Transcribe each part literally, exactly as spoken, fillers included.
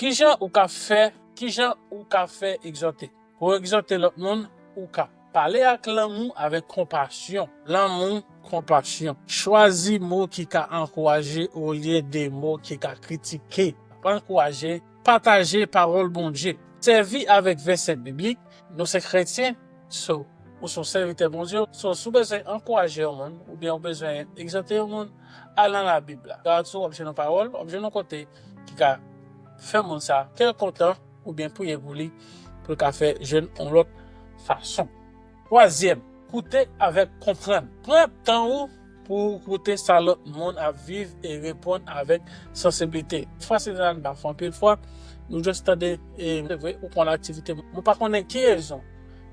Kijan ou ka fè, kijan ou ka fè egzòte? Pou egzòte lòt moun, ou ka pale ak lanmou, avèk konpasyon. Lanmou, konpasyon. Chwazi mo ki ka ankouraje olye de mo ki ka kritike. Pa ankouraje, pataje pawòl Bondye. Sèvi avèk vèsè biblik. Nou se kretyen, so, ou se yon sèvitè Bondye. So, si w bezwen ankouraje yon moun, oubyen w bezwen egzòte yon moun, al nan Labib la. Gad sou, w ap jwenn yon pawòl, w ap jwenn yon kote ki ka fè moun sa kè kontan, oubyen priye pou li, pou l ka fè jwenn yon lòt fason. Twazyèm, koute avèk konprann. Pran tan ou pou w koute sa lòt moun ap viv e reponn avèk sansiblite. Fwa se nan ba fwa anpil fwa, nou just tande, e, se vre, ou konn aktivite moun. Mwen pa konnen ki rezon,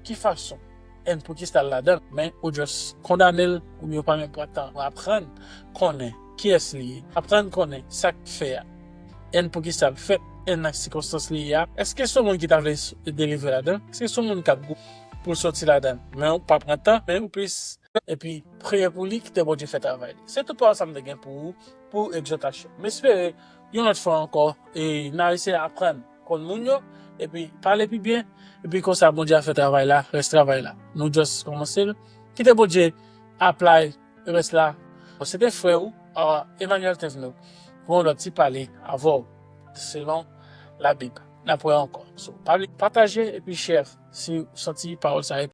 ki fason, and pou ki sa l ladan l, men ou just kondane l, oubyen ou pa menm pran tan pou aprann konnen kiyès li ye, aprann konnen sa k fè a, and pou ki sa l fèt, and nan sikonstans li ye a. Èske se yon moun ki ta vle s-, delivre ladan l? Èske se yon moun k ap gou pou l soti ladan l? Men ou pa pran tan, men ou plis epi priye pou li, kite Bondye fè travay li. Se tout pawòl sa m te gen pou ou, pou egzòtasyon. M espere, yon lòt fwa ankò, e n a eseye aprann konn moun yo, epi pale pi byen, epi konsa Bondye a fè travay la, rès travay la. Nou just kòmanse l. Kite Bondye apply rès la. Bon, se te frè ou, ah, Emmanuel Tevno, pou yon lòt ti pale avè w, selon Labib. N ap wè ankò. So, pa bliye pataje epi share si w santi pawòl sa yo